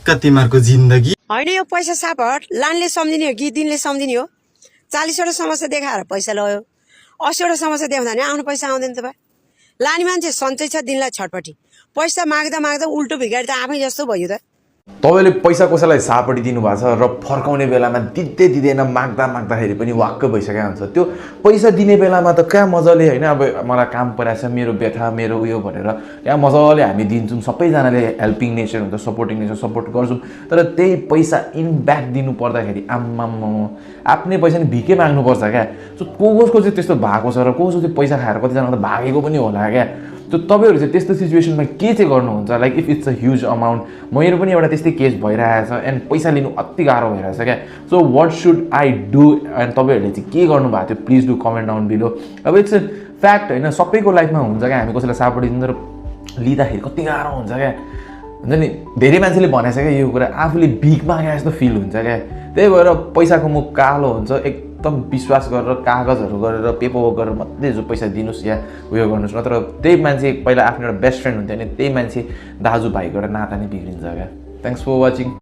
ढुक्क तिमीहरूको जिन्दगी होइन यो पैसा सापट लानले सम्झिने हो कि दिनले सम्झिने हो 40वटा समस्या देखाएर पैसा लयो 80वटा समस्या देखाउँदा नि आफ्नो पैसा आउँदैन त भाइ लाने मान्छे सन्चै छ दिनलाई छटपटी पैसा माग्दा माग्दा उल्टो भिगाडी त आफै जस्तो भयो त तपाईले पैसा कसैलाई सापटी दिनु भएको छ र फर्काउने बेलामा दिँदै दिँदैन माग्दाखेरि पनि वाक्क भइसकेको हुन्छ त्यो पैसा दिने बेलामा त क्या मजाले हैन अब मलाई काम परेछ मेरो व्यथा मेरो उयो भनेर त्यहाँ मजाले हामी दिन्छौँ सबैजनाले हेल्पिङ नेचर हुन्छ सपोर्टिङ नेचर सपोर्ट गर्छौँ तर त्यही पैसा इन ब्याक दिनु पर्दाखेरि आम्माम आफ्नै पैसा नि भिकै माग्नु पर्छ क्या सो कसको चाहिँ त्यस्तो भएको छ र कसको चाहिँ पैसा खाएर कतिजना त भागेको पनि होला क्या त्यो तपाईहरु चाहिँ त्यस्तो सिचुएसनमा के चाहिँ गर्नुहुन्छ like if it's a huge amount मेरो पनि एउटा त्यस्तै केस भइरहेछ एन्ड पैसा लिनु अति गाह्रो भइरहेछ क्या so what should I do and तपाईहरुले चाहिँ के गर्नु भएको थियो please do comment down below अब इट्स अ फ्याक्ट हैन सबैको लाइफमा हुन्छ क्या हामी कसैलाई सापटी दिन्छ र लिँदाखेरि कति गाह्रो हुन्छ क्या हुन्छ नि धेरै मान्छेले भनेछ क्या यो कुरा आफूले भिख मागे जस्तो फिल हुन्छ क्या त्यही भएर पैसाको मुख कालो हुन्छ एकदम विश्वास गरेर कागजहरू गरेर पेपरवर्क गरेर मात्रै जो पैसा दिनुस् या उयो गर्नुस् नत्र त्यही मान्छे पहिला आफ्नो एउटा बेस्ट फ्रेन्ड हुन्थ्यो नि त्यही मान्छे दाजुभाइको एउटा नाता नै बिग्रिन्छ क्या थ्याङ्क्स फर वाचिङ